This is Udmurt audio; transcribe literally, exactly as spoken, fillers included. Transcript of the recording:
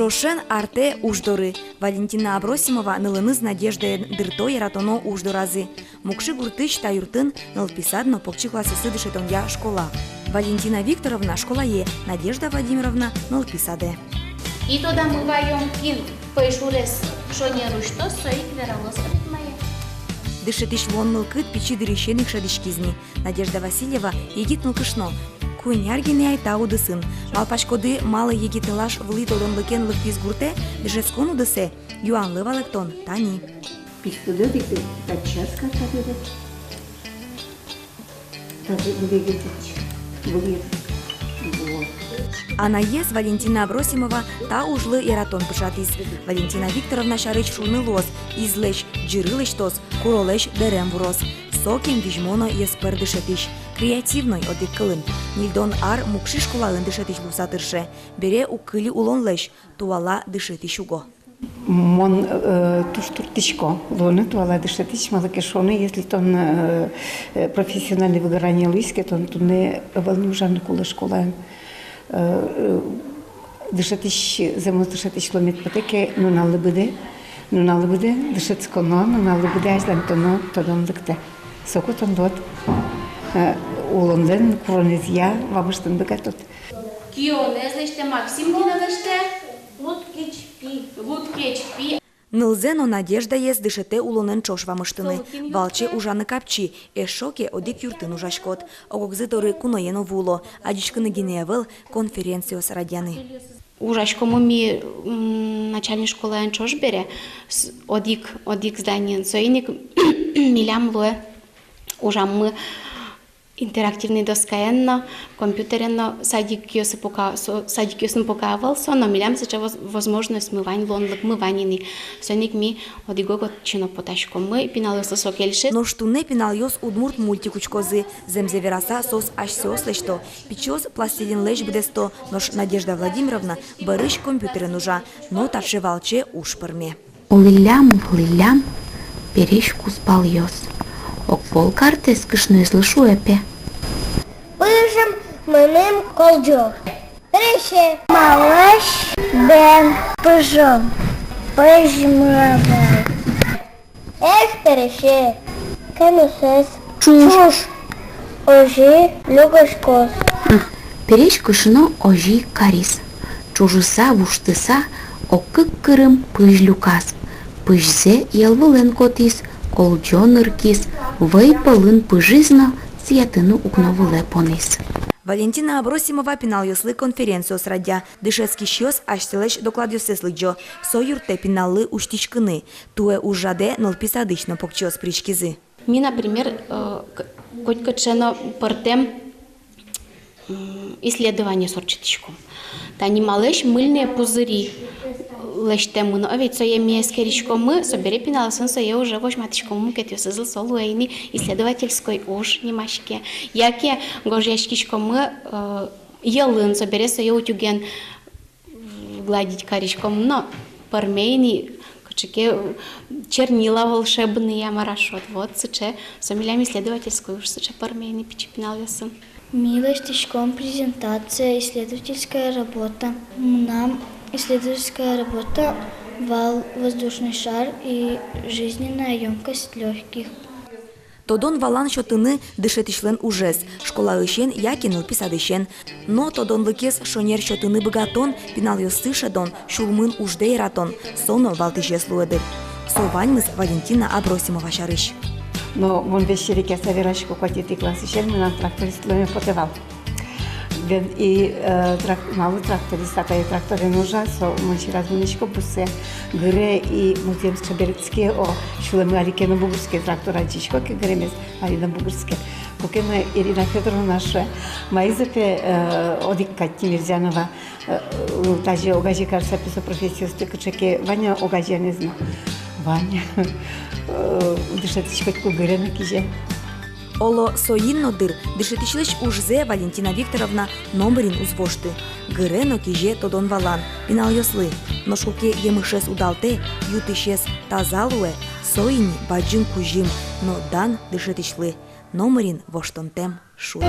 Ӵошен артэ уж доры. Валентина Абросимова нылыныз Надеждаен дырто яратоно уж доразы. Мукши гуртысь та юртын нылпи сад но покчи классъёсы дышетонъя школа. Валентина Викторовна школае, Надежда Владимировна нылпи садэ. И тодамы ваём, кин пӧйшурез шонер усьтоз, со ик вералоз ӧтмае. Дышетӥсь луон мылкыд пичи дырысен ик шӧдӥськиз ни. Надежда Васильева егит нылкышно. Куинь ар гинэ ай та удысын. Малпаськоды, малы егит нылаш вылӥ тодонлыкен лыктӥз гуртэ, дышетскон удысэ? Юанлы валэктон тани. Пичи тодэ дык, татчаска татыды. Тазьы вылӥгетыч, вылӥгетыч. Вот. Анаез Валентина Абросимова та ужлы яратон пыӵатӥз. Валентина Викторовна сярысь шуыны луоз: излэсь ӟыры лэсьтоз, куролэсь дэрем вуроз. Сокем визьмо но ӧспӧр дышетӥсь, креативной, одӥг кылын. Ньыльдон ар Мукши школаын дышетӥсь луыса тырше. Бере уг кыльы улонлэсь, туала дышетӥсь уго. Мон, э, туж турттӥсько луыны туала дышетӥсь, малы ке шуоно, если тон, э, э, профессиональный выгорание луиз ке, тон туннэ ӧвӧл ни ужаны кулэ школаын. Э, э, дышетӥсь, зэмос дышетӥсь луэмед потэ ке, нуналлы быдэ, нуналлы быдэ дышетсконо, нуналлы быдэ азьлантоно, тодон лыктэ. Соку тон вот, э, улонлэн куронэзъя вамыштыны быгатод. Кионэз лэсьтэ, Максим, кинэ лэсьтэ? Вуд кеч пи. Вуд кеч пи. Нылзэ но Надеждаез дышетэ улонэн ӵош вамыштыны. Валче ужаны капчи, эшшо ке одӥг юртын ужаськод. Ог-огзы доры куное но вуыло. Адӟиськыны гинэ ӧвӧл, конференциос радъяны. Ужаськомы ми, м, начальной школаен ӵош бере, с-, одӥг, одӥг зданиын. Соин ик милям луэ ужаммы интерактивной доскаен но, компьютерен но. Садикъёсы пока, со-, садикъёсын пока ӧвӧл со, но милям сыӵе воз-, возможностьмы вань, луонлыкмы вань ини. Соин ик ми одӥг-ог отчы но потаськомы, пиналъёслы со кельше. Нош туннэ пиналъёс удмурт мультик учкозы. Зэмзэ вераса, соос асьсэос лэсьто. Пичиос пластилинлэсь быдэсто, нош Надежда Владимировна бӧрысь компьютерен ужа. Но таӵе валче уж пӧрме. Улӥллям, улӥллям, пересь кузпалъёс. Огпол картэз кышноезлы шуэ, пе: «Пыжем мыным колӟо». Пересе. Малась бен пыжом? Пызь муравай. Эш пересе. Кемысэз. Ӵуж. Ӵуж. Озьы люкаськоз. М. Пересь кышно озьы ик кариз. Ӵужыса, вуштыса, ог кык кырым пызь люказ. Пызьзэ йӧл вылын котӥз, колӟо ныркиз, вӧй пӧлын пыжиз но сӥятыны укно вылэ понӥз. Валентина Абросимова пиналъёслы конференциос радъя. Дышетскисьёс асьсэлэсь докладъёссэс лыдӟо. Со юрттэ пиналлы усьтӥськыны. Туэ ужрадэ нылпи садысь но покчиос пыриськизы. Ми, например, э, к-, котькыӵе но пӧртэм, м, исследованиос ортчытӥськом. Тани малэсь мыльные пузыри лэсьтэмын, о ведь, сое ми эскериськомы, собере пиналъёсын сое уже возьматӥськомы, мукетъёсызлы со луэ ини исследовательской уж нимаське. Яке гожъяськиськомы, э, йӧлын, собере сое утюген гладить кариськом но, пӧрме ини кыӵе ке, э, чернила волшебные, мар-а шуод. Вот сыӵе, со милям исследовательской уж сыӵе пӧрме ини пичи пиналъёсын. Ми лэсьтӥськом презентация, исследовательская работа. Мынам исследовательская работа вал воздушный шар и жизненная ёмкость лёгких. Тодон-валан сётыны — дышетӥсьлэн ужез, школаысен яке нылпи садысен. Но тодонлыкез шонер сётыны быгатон, пиналъёсты шӧдон — сюлмын уждэ яратон, со но валтӥсез луэ дыр. Со ваньмыз Валентина Абросимова сярысь. Но мон весь серекъяса верасько, куатетӥ классысен мынам тракторист луэме потэ вал. Бен и, э, трак-, малы тракторист, атае тракторен ужа, со мон сьӧраз мынӥсько бусые, гыре и музъем сыӵе берытске, о, сюлэмы али ке но бугырске, трактор адӟисько ке гыремез, али но бугырске. Куке но Ирина Фёдоровна шуэ: «Маиз-а, пе, э, одӥг кадь Тимирзянова, э, э, тазьы огазе карыса, пе, со профессиосты, кыӵе ке вань-а огазеянэз но?» Вань. Э, дышетӥсь котьку гыре но кизе. Оло, соин но дыр, дышетӥсьлэсь ужзэ Валентина Викторовна номырин уз вошты. Гыре но кизе тодон-валан пиналъёслы. Нош куке емышез удалтэ, ю-тысез таза луэ, со ини бадӟым кузьым но дан дышетӥсьлы, номырин воштонтэм шур.